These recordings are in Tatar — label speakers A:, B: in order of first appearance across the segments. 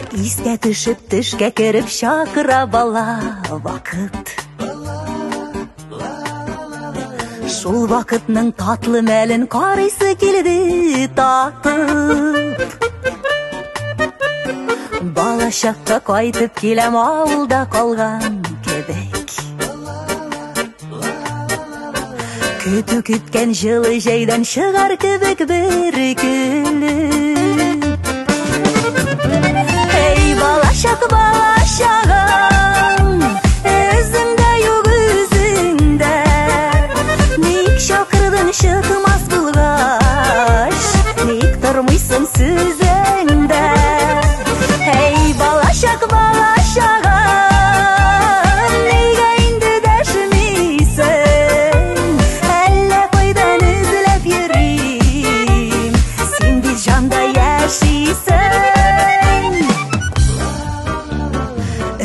A: Искә төшеп, төшкә кереп чакыра бала вакыт. Шул вакытның татлы мәлен карыйсы килде татып. Бала чакка кайтып киләм авылда калган кебек. Көтү көткән җылы җәйдән чыгар кебек бер көлеп. Эй, балачак, балачагым, үзеңдә юк үзеңдә. Ник чакырдың чыкмас булгач, ник тормыйсың сүзеңдә? Эй, балачак, балачагым, нигә инде дәшмисең? Әллә кайдан эзләп йөрим, син бит җанда яшисең.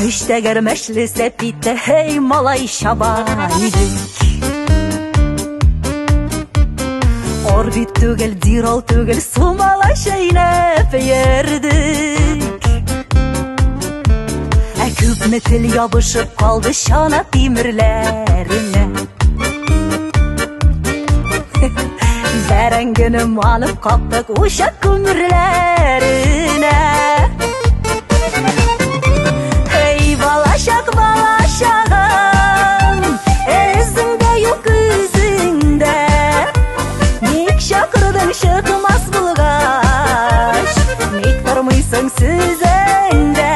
A: Өч тәгәрмәчле сәпиттә, һей, малай чаба идек. Орбит түгел, дирол түгел, сумала чәйнәп йөрдек. Ә күпме тел ябышып калды чана тимерләренә. Бәрәңгене манып каптык учак күмерләренә. Эй, балачак, балачагым, эзеңдә юк үзеңдә. Ник чакырдың чыкмас булгач, ник тормыйсың сүзеңдә?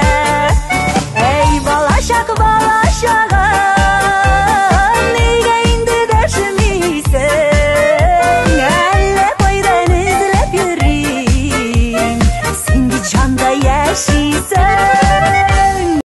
A: Эй, балачак, балачагым, нигә инде дәшмисең? Әллә кайдан эзләп йөрим, син бит җанда яшисең.